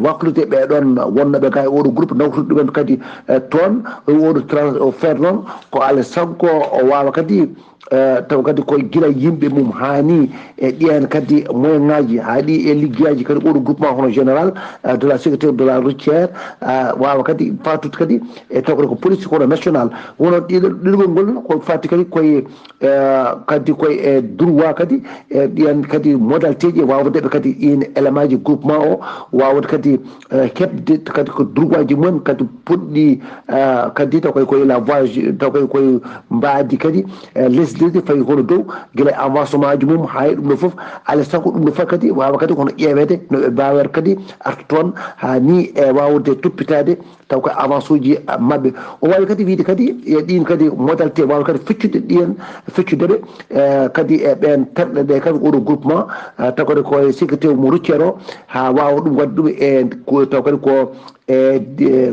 waklude ɓe ɗon wonnoɓe ga e oɗo groupe nawtude ɗumen kadi, eh, toon, o wi oɗo transfert noon ko ala sago o wawa kadi, eh, taw kadi ko gila yimɓe mum hani e ɗiyen kadi moyen ngaji, ha ɗi e liggeyaji kadi oɗo groupement hono général, eh, de la sécurité de la routière, eh, wawa kadi fatude kadi e taw kadi ko police kono national. Wono ɗiɗo, ɗiɗo ngol ko fati kadi koye eh, kadi koye e droit kadi, e ɗiyan kadi modalité ji e wawde ɓe kadi ɗin élément ji groupement o wawde kadi, eh, heɓde kadi ko droit ji mumen kadi poɗɗi, eh, kadi taw koye koye la voie, taw koye koye mbaadi kadi, eh, lesdi fayi kono dow gila avancement ji mum ha e ɗum ɗo foof, alay sago ɗum ɗo foof kadi wawa kadi kono ƴeewede no ɓe mbawata kadi arta toon ha ni e wawde toppitade taw ko avance uji maɓɓe. O wawi kadi wiide kadi e ɗin kadi modalité wawa kadi feccude ɗiyen, feccude ɓe, eh, kadi e ɓen terɗe ɗe kadi oɗo groupement, eh, taw kadi ko e sécurité mo routière o ha wawa ɗum wadde ɗum e ko taw kadi ko e, e,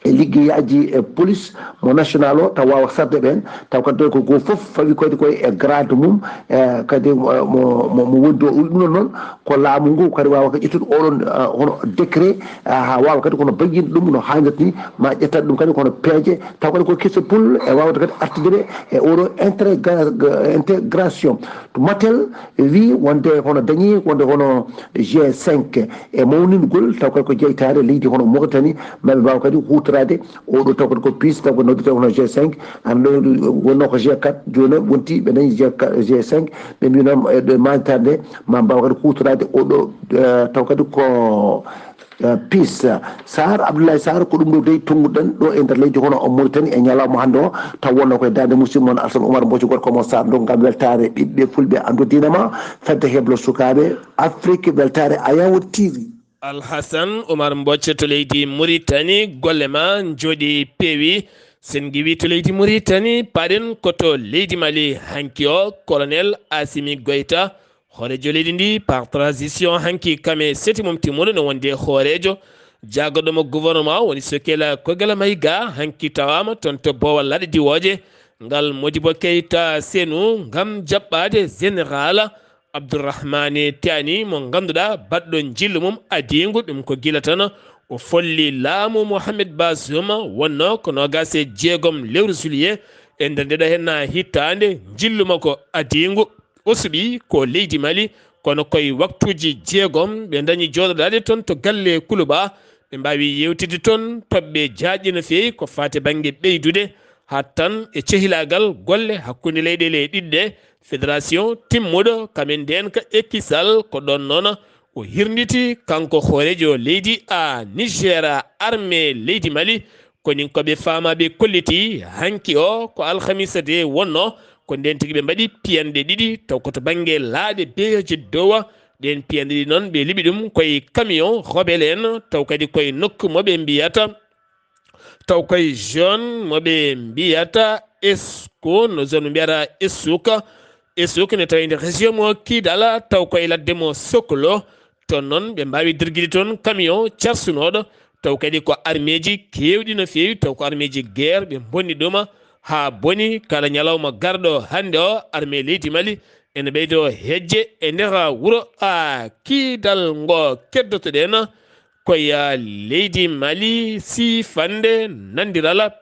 e liggeyaji e police mo national o taw wawa sarde ɓen taw kadi ko go foof fawi kadi koye e grade mum, eh, kadi mo, mo, mo, mo wondi o ɗum ɗon noon ko laamu ngu kadi wawa kadi ƴettude oɗon, eh, hono décret, eh, ha wawa kadi kono bayyina ɗum no hannirta ni ma ƴettat ɗum kadi kono peeje taw kadi ko kese pul e wawde kadi artude ɓe e oɗo intégra-, intégration. Matel wi wonde hono dañi wonde hono G cinq e mawningol taw kadi ko jeytare leydi hono Mauritanie maɓe mbawa kadi hutorade oɗo taw kadi ko puce taw ko noddete hono G cinq, an ɗo wonno ko G quatre, joni wonti ɓe dañi G quatre, G cinq, ɓe mbi noon e ɗo mañtare nde ma mbawa kadi hutorade oɗo, eh, taw kadi ko Peace Sarr, Abdoulaye Sarr, ko ɗum ɗo dey tonnguɗen ɗo e nder leydi hono o Mauritanie e ñalawma hannde o. Taw wonno koye darnde musidɗo mon Alsan Oumar Mbocco, gorko mo Sarr, ndo ngam weltaare ɓiɓɓe fulɓe, anndu diine ma, fedde heblo sukaaɓe Afrique, weltaare Ayawo T V. Alhasan Oumar Mbocco to leydi Mauritanie, golle ma njooɗi peewi. Sen ngiwi to leydi Mauritanie, paɗen ko to leydi Mali hanki o, colonel Assimi Goïta, hooreejo leydi ndi par transition, hanki kam e seti mum timmuɗo no wonde hooreejo. Jaagorɗo mo gouvernement woni Sokela Kogala Maïga, hanki tawaama toon to Boowal Laaɗe Diwooje ngal Modibo Keita Senu ngam jaɓɓaade général Abdourahmane Tiani, mo ngannduɗaa baɗɗo njillu mum adiingu, ɗum ko gila tan o folli laamu Mohamed Bazoum, wonno ko noogaas e jeegom lewru juillet e nder ndeɗo henna hittaande, njillu makko adiingu. O suɓii ko leydi Mali, kono koye waktuuji jeegom ɓe ndañi jooɗodaade toon to galle Kuluba. Ɓe mbaawi yeewtidde toon toɓɓe jaajɗe no feewi ko faati bannge ɓeydude, haa tan e cehilaagal golle hakkunde leyɗeele ɗiɗi ɗe, fédération timmuɗo kamen ndeen ka e kisal. Ko ɗoon noon o hirnditi kanko hooreejo leydi a Niger, armée leydi Mali, koninkooɓe faamaaɓe kolliti hanki o ko alhamisa de wonno, ko ndeen tigi ɓe mbaɗi piyanɗe ɗiɗi taw ko to bannge laaɗe beeje dowa. Ɗeen piyanɗe ɗiɗi noon ɓe liɓi ɗum koye camion rebelle en, taw kadi koye nokku mo ɓe mbiyata taw koye zone mo ɓe mbiyata Esko, no zone ɓe mbiyata Esuka. Esuka ne tawi e nder région mo Kidala, taw koye ladde mo Soklo. Toon noon ɓe mbaawi dirgide toon camion carsunooɗo, taw kadi ko armeeji keewɗi no feewi, taw ko armeeji guerre ɓe mbonni ɗuma haa boni. Kala ñalawma garɗo hannde o, armée leydi Mali ene ɓeydo hejje e nder wuro a Kidal ngo keddotoɗen koye leydi Mali, siifannde nanndirala,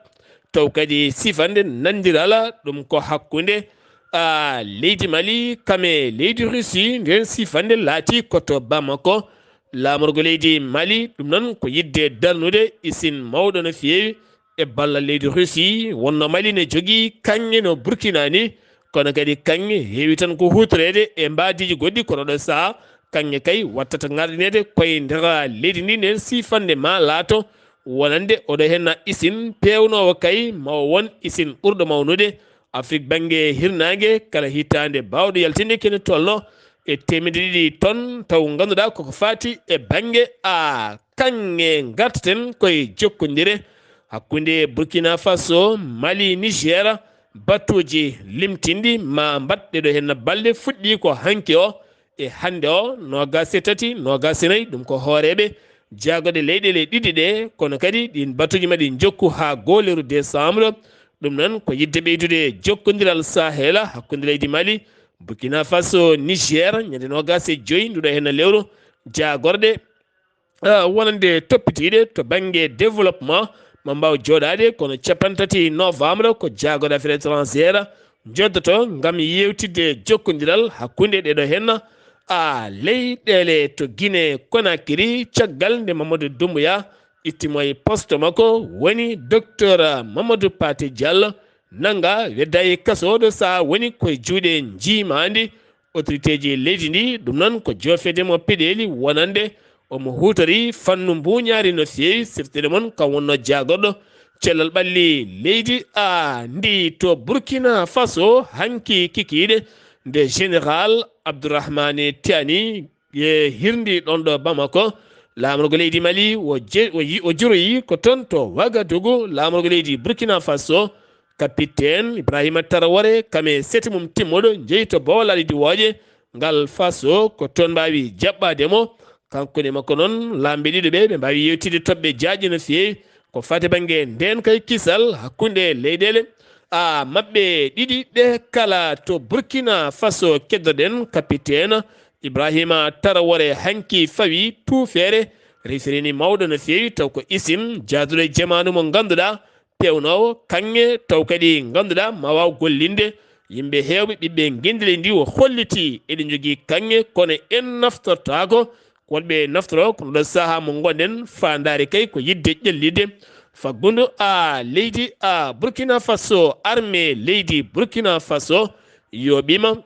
taw kadi siifannde nanndirala ɗum ko hakkunde a leydi Mali kam e leydi Russie. Ndeen siifannde laatii ko to Bamako. Laamorgo leydi Mali ɗum noon ko yiɗde darnude isin mawɗo no feewi e ballal leydi Russie. Wonno Mali ne jogii kaŋŋe no Burkina ni, kono kadi kaŋŋe heewi tan ko huutoreede e mbaadiiji goɗɗi, kono ɗo sahaa kaŋŋe kay wattata ŋarɗineede koye nder leydi ndi. Nden siifannde ma laato wonande oɗo henna isin peewnoowo kay ma o won isin ɓurɗo mawnude Afrik bannge hirnaange. Kala hitaande baawɗo yaltinde kene tolno e teemedde ɗiɗi ton, taw ngannduɗaa koko faati e bannge a kaŋŋe. Ngartaten koye jokkondire hakkunde Burkina Faso, Mali, Niger. Batuuji limtinɗi ma mbaɗ ɗeɗo henna balɗe fuɗɗi ko hanki o e hannde o, noogaas e tati, noogaas e nayi, ɗum ko hooreeɓe jaagoɗe leyɗeele ɗiɗi ɗe, kono kadi ɗiin batuuji maɗi njokku haa gooleru décembre. Ɗum noon ko yiɗde ɓeydude jokkondiral Sahela hakkunde leydi Mali, Burkina Faso, Niger, ñande noogaas e joy nduɗo henna lewru, jaagorɗe ah, wonande toppitiiɗe to bannge développement ma mbaaw jooɗaade, kono capanɗe tati novembre ko jaagoɗe affaires étrangères njoddoto ngam yeewtidde jokkondiral hakkunde ɗeɗo henna a leyɗeele to Guinée Conakry, caggal nde Mamadou Doumbouya ittimo e poste makko, woni docteur Mamadou Pathé Diallo nannga wedda e kaso ɗo sahaa woni koye juuɗe njiimaandi. Autorité ji leydi ndi, ɗum noon ko joofeede mo peɗeeli wonande omo huutori fannu mbuuñaari no feewi. Sifteede mon kam wonno jaagorɗo cellal ɓalli leydi a ndi to Burkina Faso, hanki kikiiɗe nde général Abdourahmane Tiani e hirndi ɗon ɗo Bamako. Laamorgo leydi Mali o je-, o yi-, o juroyi ko toon to Wagadugu. Laamorgo leydi Burkina Faso, capitaine Ibrahima Traoré, kam e seti mum timmuɗo, njeyi to Bowal Laaɗe Diwooje ngal Faso, ko toon mbaawi jaɓɓaade mo. Kanko ne makko noon, laamɓe ɗiɗo ɓe, ɓe mbaawi yewtide toɓɓe jaajɗe no feewi. Ko fate bannge ndeen kay kisal hakkunde leyɗeele a maɓɓe ɗiɗi ɗe kala. To Burkina Faso keddoɗen, capitaine Ibrahima Traoré hanki fawi tuufeere, refirini mawɗo no feewi, taw ko isin jaaduɗo e jamaanu mo ngannduɗaa peewnoowo kaŋŋe, taw kadi ngannduɗaa ma waaw gollinde yimɓe heewɓe ɓiɓɓe ngenndi leydi ndi. O holliti eɗen njogii kaŋŋe, kono en naftortaako. Ko wonɓe naftoro kono ɗo sahaa mo ngonɗen, faandaare kay ko yiɗde ƴellitde faggudu a leydi a Burkina Faso. Armée leydi Burkina Faso yooɓiima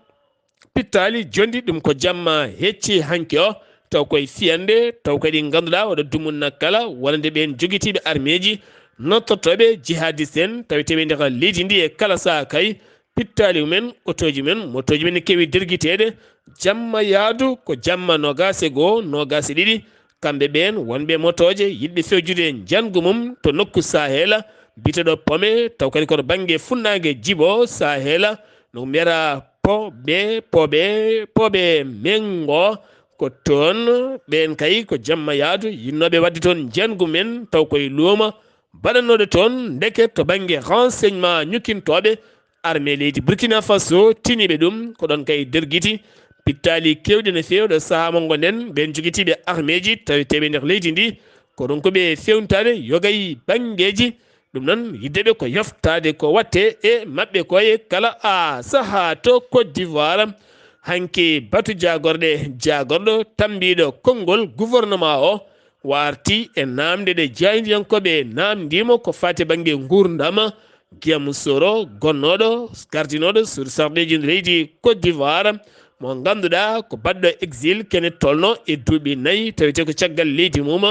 pittaali jonɗi, ɗum ko jamma hecci hanki o. taw koye fiyande, taw kadi ngannduɗaa oɗo dumunna kala wonande ɓeen jogitiiɓe armeeji, nottortooɓe jihadiste en, taweteeɓe e nder leydi ndi e kala sahaa kay, pittaali mumen, otooji mumen, motooji mumen ne keewi dergiteede, jamma yaadu ko jamma noogaas e goo, noogaas e ɗiɗi, kamɓe ɓeen wonɓe motooje, yiɗɓe fewjude njangu mum to nokku Sahela, biyeteeɗo Pome, taw kadi koto bannge funnaange Jibo Sahela, no mbiyata Pobe, Pobe, Pobe Mengo, ko toon ɓeen kay ko jamma yaadu, yiɗnooɓe waɗde toon njangu men, taw koye luuma, baɗannooɗo toon, ndeke to bannge renseignement ñukkintooɓe, armée leydi Burkina Faso tiniiɓe ɗum, ko ɗoon kay dergiti, pittaali keewɗi no feewi ɗo sahaa mo ngonɗen, ɓeen jogitiiɓe armeeji taweteeɓe nder leydi ndi, ko ronkuɓe feewnitaade yogay banngeeji, ɗum noon yiddeɓe ko yoftaade ko watte e maɓɓe ko e kala a sahaa to Côte d'Ivoire. Hanki batu jaagorɗe, jaagorɗo tambiiɗo konngol gouvernement o, o arti e naamnde ɗe jaayndiyankooɓe naamndiimo ko faati bannge nguurndam, Guillaume Soro, gonnooɗo, gardinooɗo suudu sarɗeeji leydi Côte d'Ivoire, mo ngannduɗaa ko baɗɗo exil kene tolno e duuɓi nayi, tawetee ko caggal leydi mum,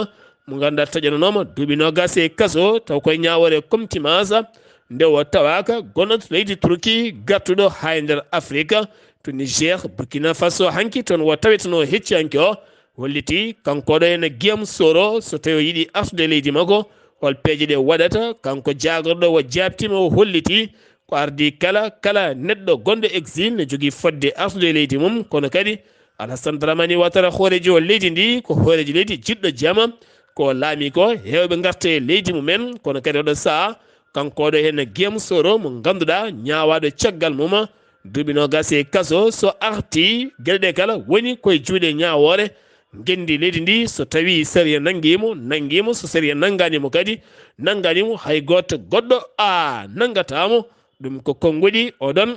mo ngannduɗaa taƴananooma duuɓi noogaas e kaso, taw koye ñaawoore contumace, nde o tawaaka gonnooɗo leydi Turki, gartuɗo haa e nder Afrika, to Niger, Burkina Faso, hanki toon o tawetenoo hecci hanki o, holliti kanko ɗo ene Guillaume Soro, so tawi o yiɗi artude leydi makko, hol peeje ɗe waɗata, kanko jaagorɗo o jaabtiima, o holliti ko ardii kala, kala neɗɗo gonɗo exil ne jogii fodde artude e leydi mum, kono kadi Alassane Dramane Ouattara, hooreejo leydi ndi, ko hooreejo leydi jiɗɗo jama, ko laami ko heewɓe ngarta e leydi mumen, kono kadi oɗo sahaa, kanko oɗo heen Guillaume Soro mo ngannduɗaa ñaawaaɗo caggal mum, duuɓi noogaas e kaso, so arti geɗe ɗe kala woni koye juuɗe ñaawoore, ngenndi leydi ndi, so tawii sariya nanngii mo, nanngii mo, so sariya nanngaani mo kadi, nanngaani mo, hay gooto goɗɗo a nanngataa mo. Ɗum ko konnguɗi oɗon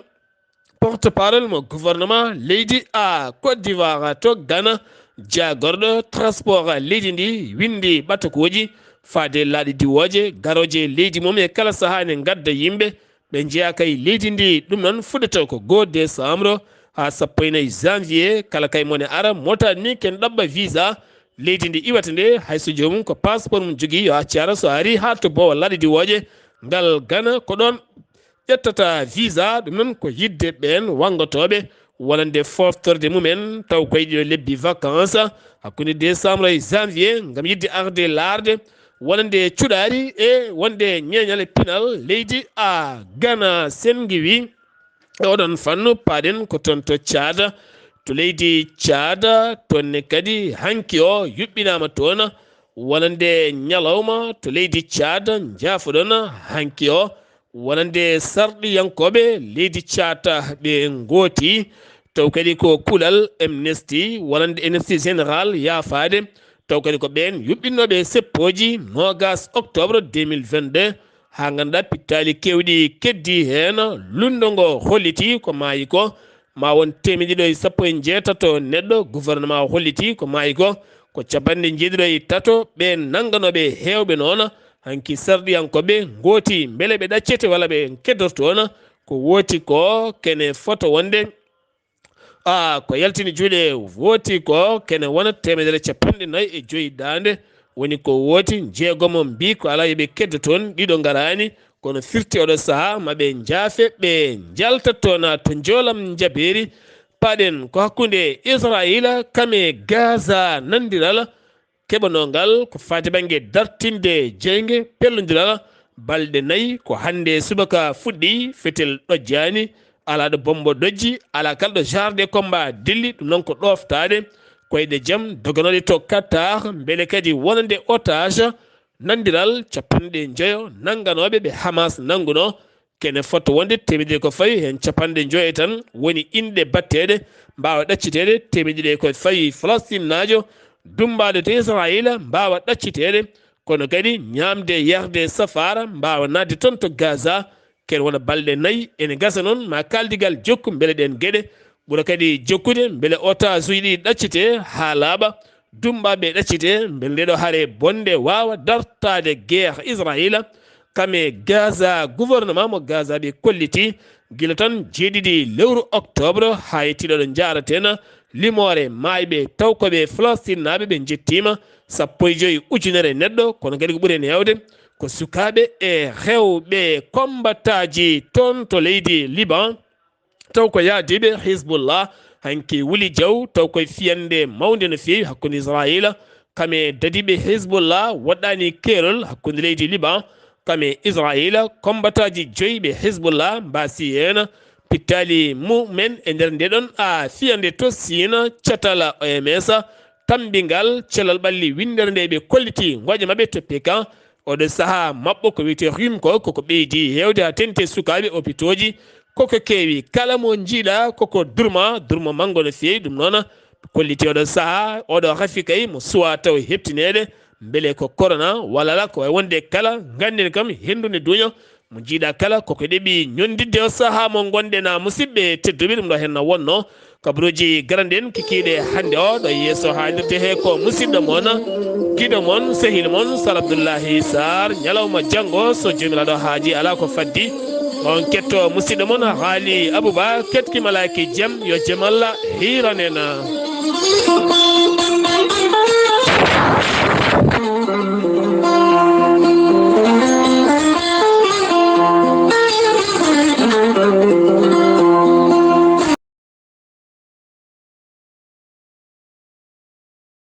porte-parole mo gouvernement leydi a Côte d'Ivoire to Ghana, jaagorɗo transport leydi ndi winndi ɓatakuuji faade laaɗe diwooje, garooje leydi mum e kala sahaa ne ngadda yimɓe, ɓe njeyaa kay leydi ndi. Ɗum noon fuɗɗata ko goo décembre haa sappo e nayi janvier, kala kay mone ara motaani ni ken ɗaɓɓa visa leydi ndi iwata nde, hay so joomum ko passeport mum jogii yo accu ara, so ari haa to boowal laaɗe diwooje ngal Ghana, ko ɗoon ƴettata visa. Ɗum noon ko yidde ɓeen wanngotooɓe wonande fooftorde mumen, taw koye ɗiɗo lebbi vacances hakkunde décembre e janvier, ngam yidde arde laarde wonande cuɗaari e wonde ñeeñal e pinal leydi a Ghana. Sen ngiwii e oɗon fannu, paaɗen ko toon to Caada, to leydi Caada, toon ne kadi hanki o yuɓɓinaama toon wonande ñalawma to leydi Caada, njaafoɗon hanki o wonande sarɗiyankooɓe leydi Caada ɓe ngooti, taw kadi ko kulal Amnesty, wonande Amnesty Général yaafaade, taw kadi ko ɓeen yuɓɓinnooɓe seppooji noogaas octobre deux mille vingt-deux, haa ngannduɗaa pittaali keewɗi keddii heen. Lunndo ngo holliti ko maayi ko, ma won teemedde ɗiɗo e sappo e njeetato neɗɗo, gouvernement o holliti ko maayi ko, ko capanɗe njeeɗiɗo e tato ɓe nannganooɓe heewɓe noon, hanki sarɗiyankooɓe ngooti mbele ɓe ɗaccete walla ɓe keddorto toon, ko wooti ko kene fota wonde, a, ko yaltini juuɗe wooti ko kene wona teemedere capanɗe nayi e joyi daande, woni ko wooti, jeegomo mbii ko alaa yo ɓe keddo toon, ɗiɗo ngaraani, kono firti oɗo sahaa ma ɓe njaafe, ɓe njalta toon to njoolam njabeeri. Paaɗen ko hakkunde Israayiila kam e Gaza, nanndiral keɓanoo ngal ko faati bannge dartinde jeynge pellondiral balɗe nayi, ko hannde subaka fuɗɗii, fetel ɗojjaani, alaa ɗo bommbo ɗojji, alaa kala ɗo char de combat dilli, ɗum noon ko ɗooftaade koyɗe jam doganooɗe to Qatar, mbele kadi wonande otage, nanndiral capanɗe njoyo nannganooɓe ɓe Hamas nanngunoo, kene fota wonde teemedere ko fawi heen capanɗe njoyo tan woni inɗe batteeɗe mbaawa ɗacciteede, teemedere ko fawi Falastinnaajo dummbaaɗo to Israayiila mbaawa ɗacciteede, kono kadi ñaamde yarde safaara mbaawa naatde toon to Gaza, kene wona balɗe nayi. Ene gasa noon ma kaaldigal jokku mbele ɗeen geɗe ɓura kadi jokkude, mbele otage uji ɗi ɗaccite haa laaɓa, dummbaaɓe ɗaccite, mbele ndeɗo hare bonnde waawa dartaade guerre Israayiila kam e Gaza. Gouvernement mo Gaza ɓe kolliti gila tan jeeɗiɗi lewru octobre haa yettii ɗo ɗo njaaraten, Limoore maayɓe taw ko ɓe Falastinnaaɓe ɓe njettiima sappo e joyi ujunere neɗɗo, kono kadi ko ɓuri heen heewde ko sukaaɓe e rewɓe kombataaji toon to leydi Liban. Taw ko yahdiiɓe Hizbullah hanki wuli jaw, taw koye fiyannde mawnde no feewi hakkunde Israayiila kam e dadiiɓe Hizbullah. Woɗɗaani keerol hakkunde leydi Liban kam e Israayiila. Kombataaji joyi ɓe Hizbullah mbaasi heen pittaali mumen e nder nde ɗon a fiyannde to Siin. Catal O M S tammbingal cellal ɓalli winndere nde ɓe kolliti ngoƴa maɓɓe to Pekin. Oɗo sahaa maɓɓo ko wiyetee rim ko koko ɓeydi heewde haa tenti sukaaɓe opitooji. Koko keewi kala mo njiiɗa koko durma, durma manngo no feewi. Ɗum noon kolliti oɗo sahaa oɗo rafi kay mo suwaa taw heɓtineede mbele ko korona walla alaa. Ko wayi wonde kala ngannden kam henndu ne duuña. Mo njiiɗa kala koko ɗeɓi ñonndidde o sahaa mo ngonɗen a musidɓe tedduɓe. Ɗum ɗo heen na wonno kabaruuji garanɗi en kikiiɗe hannde o ɗo yeeso haalirde he ko musidɗo mon, giɗo mon, sehil mon Sal Abdullahi Sarr. Ñalawma janngo so Joomiraaɗo haaji alaa ko faddi on ketto musidɗo mon Haali Abouba ketki malaaki jam, yo jam Allah hiiran en.